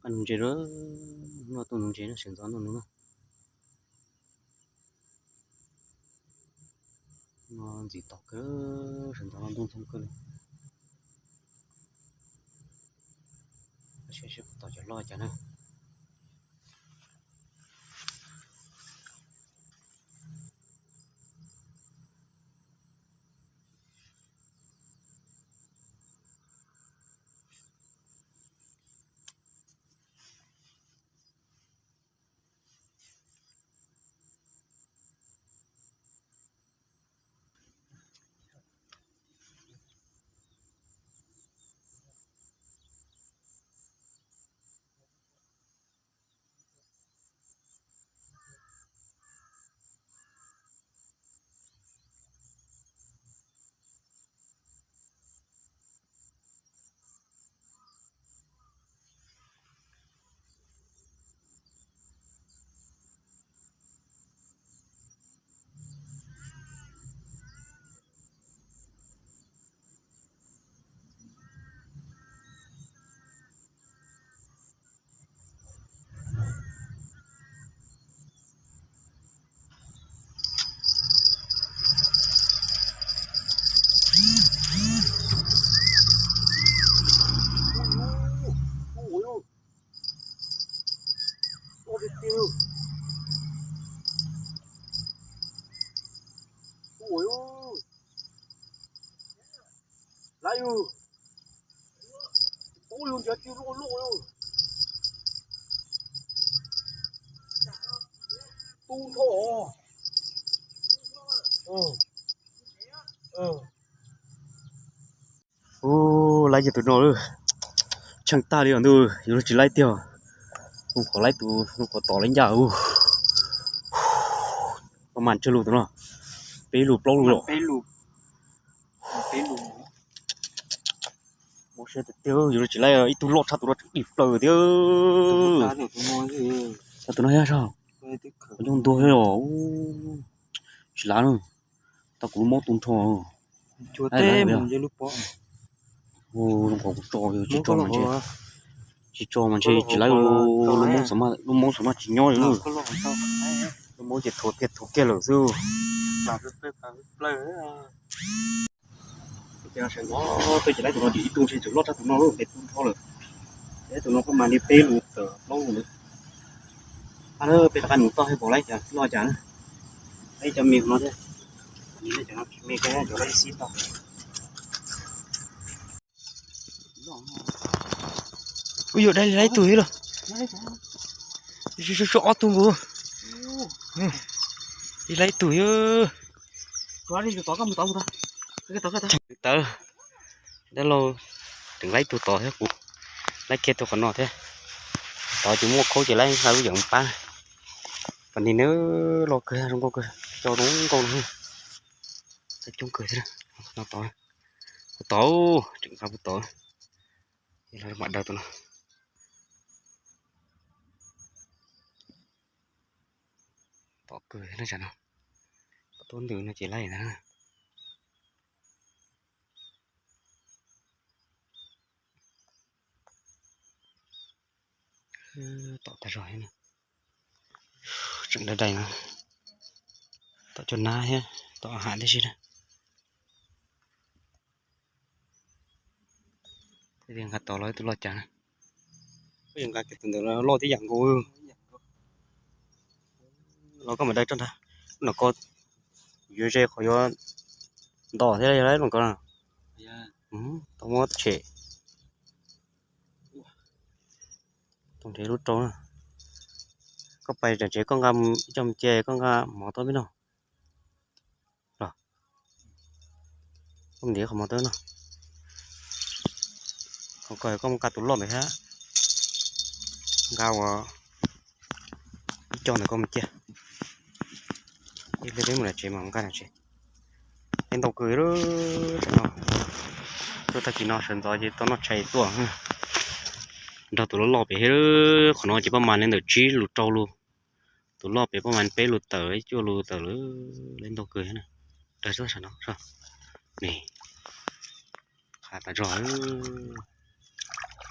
Noj ntses lawm, noj tuaj noj ntses no, sawv ntxov noj no. No ntxim tos kawg, sawv ntxov no ntuj ntxhoo kawg li. Saib seb puas tom cov loj cas na. Lawv yus, ub, yus ntiav tsis luaj luaj, tu nrho. Ub, laib yog tus no lawm, tsheej tag li os ntuj, yuav luag tsis laib tiag. Ub, qhov laib tus, ub, qhov tom laib ncaj ub. Pab mas tsawg lus tus no, peb lus plaub lus los. Mus seb tiag, yuav luag tsis laib, ib tug loj tshaj tus no tseem dim plaws tiag. Tus no yog, tus no yog, tus no yog os. Tsis laib na, tau kuv lub mob tu nrho. Zoo nkaus kuv tso, tsis tso mas ntshe, tsis tso mas ntshe tsis laib, lub mob xav maj, lub mob xav maj tsis nyob li. Lub mob ces thuav kiag thuav kiag lawm xwb. Sawv ntxov tuaj ces laib tus no ces ib tug ntshe tseem loj tshaj tus no lawm, peb tu nrho lawm. Peb tus no kuj mas li peb lus tawm plaub lus lawm. Peb rov qab mus toj thiab pom laib cas loj cas na. Laib cov me no thiab. Me cov no me thiab cov laib xib toj. Ub, yuav dai li laib tug thiab los? Tshuav ob tug nkaus. Li laib tug thiab. Tawv, dab laug tseem laib tug tod thiab, kuv laib kiag tug qhov no thiab. Tod ces muaj khaub ces laib nqa lub yawm pab. Pom nig nws loj kawg zoo nkauj kawg, coj zoo nkauj no. Coob kawg thiab no. Tod, tod, tseem nqa puag tod. Mam daws tus no. Tom kawg no, tsam no tuaj ntws no ces laib ntag na. Tom tag zog, tseem dai dai no. Tom cov nab thiab tom ham tib si na. Nqa tod los ib tug loj cas na. Nqa kiag tus ntawd loj tib yam nkaus. Los koj mam daws rau ntag. Lub no koj yuav ze qhov yuav ntos thiab yog lub no koj. Tau muab tshem. Tau nrhiav lub rau na. Koj pais tsev koj nqa coj mus cia, koj nqa mov tau peb noj. Los, koj ntiav qhov mov tau no. Qhov ko koj mus nqa tus loj ntawd thiab. Nqa ua ib co ntawd koj mus cia. Ib pliag peb mus nram tsev mas nqa nram tsev. Laib ntau kawg li. Tuaj tag kis no sawv ntxov ces tau noj tshais tuaj. Nrog tus loj loj pem thiab, qhov no ces pab mas li ntawm tsib lus rau lus. Tus loj pem pab mas peb lus tawm, cuaj lus tawm lawm, laib ntau kawg thiab na. Daws xwb sawv no, ne, qab tas zog.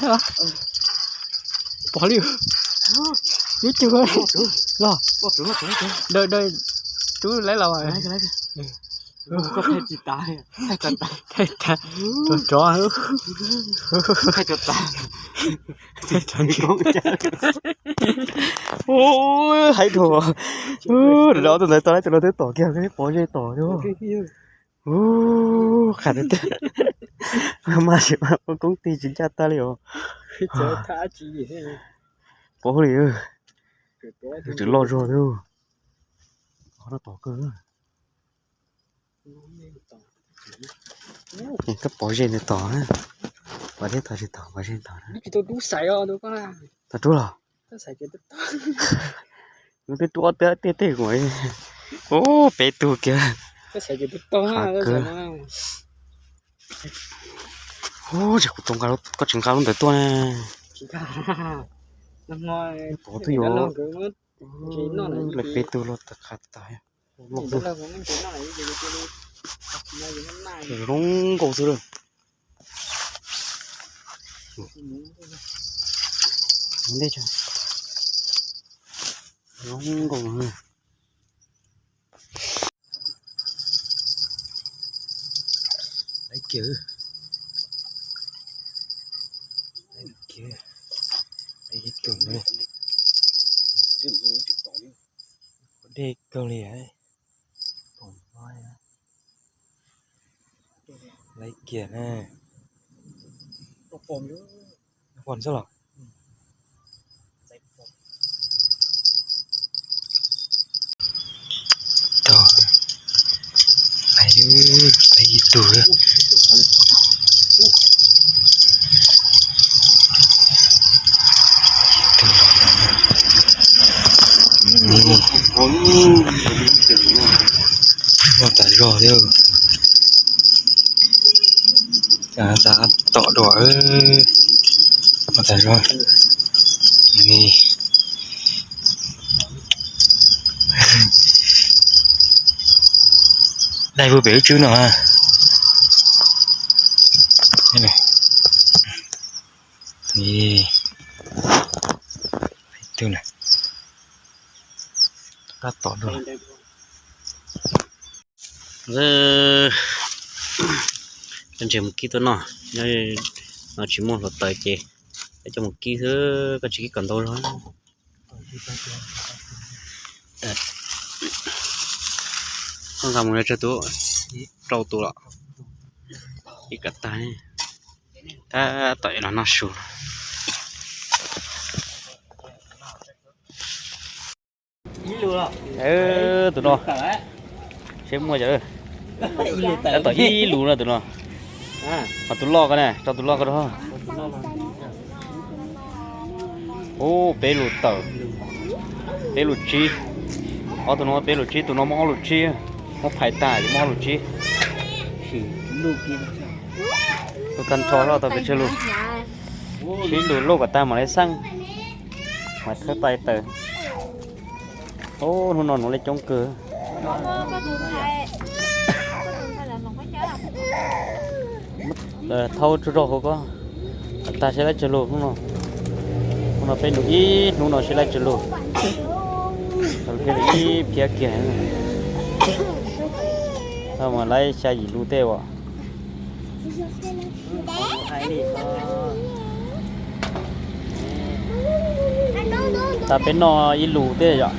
thiab los? Pom li. Ib cug los. Dawb dawb, rub laib los. Thaij tas, rov rov. Haib dhau. Rov tus ntawd tau laib tus no twb tom kiag, pov zej tom thiab. Ub, qhov tiag tiag, maj maj tsis maj ua koob tig tsis ncaj tag li os. Pov li, tseem loj zog thiab. Qhov no tom kawg. Koj pov zej ntawd tom, pov thiab tom tsis tom, pov zej tom. Tau rub los? Nws twb rub ob tiag tiag tej kuv. Ub, peb tug kiag. Qhov kawg. Ub, kuv tau, koj tsis nqa lub ntawd tuaj na. Pov twb yuav lawv peb tug los tas qhov tas. Zoo nkauj xwb lawm. Ntej zoo nkauj. Laib kiag, laib kiag, laib kiag. Dej kawg li. Laib kiag na. Fon xwb los? Tau, laib, laib ib tug. Loj tas zog thiab. Tom dua, loj tas zog. Laij puag pem lub tswb no. Qab tom dua. Koj ntsia mus kib tuaj noj, no tsis muaj hluav taws ces koj coj mus kib xwb, koj tsis kib kom ntau zog. Koj nqa mus tsawg tus? Rau tus los? Ib kom tag, tab tom los noj su. Tus no, seb muaj cov, tab tom ib lus no tus no. Ho tus loj ko na, tso tus loj ko rau. Ub, peb lus tawm, peb lus tsib. Ob tug no muaj peb lus tsib, tus no muaj ob lus tsib, muab phais tag ces muaj ob lus tsib. Tus tag nrho loj tau pes tsawg lus? Tsib lus, luaj kom tag mam li xeej, mas khawb tais taws. Ub, hnub no nuav li coob kawg. Thauj tsuag tsuag hauv ko, tag seb laib tsawg lus hnub no. Hnub no peb nus ib hnub no seb laib tsawg lus. Ib phiab kiag. Mas lawv xya yim lus tej as. Tab peb noj ib lus tej yom.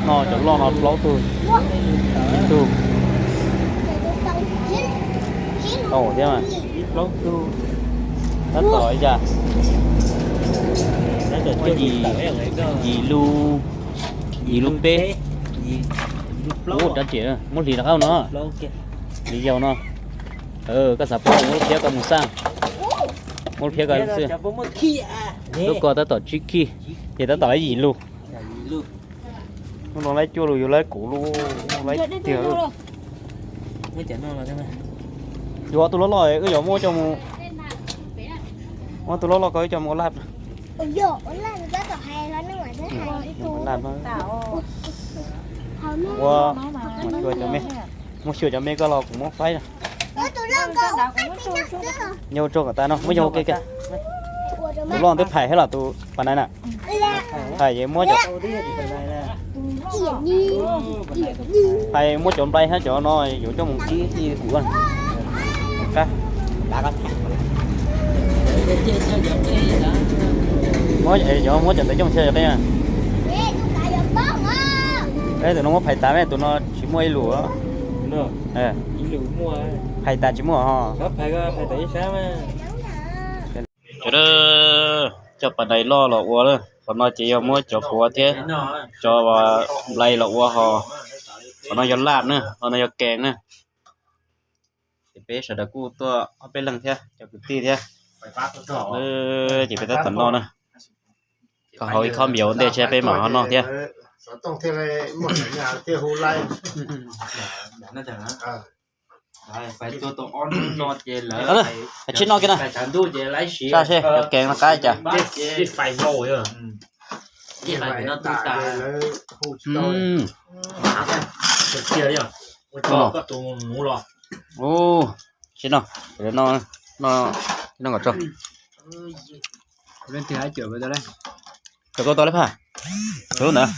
Noj cov loj no plaub tug, ib tug, tau thiab mas. Tab tom ib yam, yim lus, yim lus peb. Ub, rab riam muab hliv rov qab no. Hliv yau no. Koj xav paub muab lub phiab koj mus xaj. Muab lub phiab koj xwb. Lub ko tab tom tsib khij, ces tab tom laib yim lus. Hnub no laib cuaj lus, yuav laib kaum lus, laib tiag lawm. Yuav tus loj loj wb yuav muab coj mus, muab tus loj loj ko wb coj mus ua laj. Laj, ua, muab xyuas cov me, muab xyuas cov me koj los kuv muab faib. Yog tso kom tas no, muab yog ua ke. Tus loj twb phais thiab los tus pas nais na. Phais muab cov, phais muab cov nplai thiab cov no yuav coj mus kib ib kuv. Muab, muab cov ntawd coj mus txhia cov qeb. Tus no muab phais tas, tus no tsis muaj ib lus. Phais tas tsis muaj ho. Cov, coj pas nais loj los ua, qhov no ces yog muab cov puav thiab cov nplai los ua ho. Qhov no yog laj na, qhov no yog kees na. Ces peb sawv daws kuj tuaj ob peb leeg thiab cov kwv tij thiab. Ces peb tab tom noj na. Koj haus ib khob npias ua ntej tsam peb mam ho noj thiab. Tsib noj kiag na. Sab seb cov kees no qab cas. Sib no, no, no kom tso. Cov koj tau lab phaj, cov lub ntawd.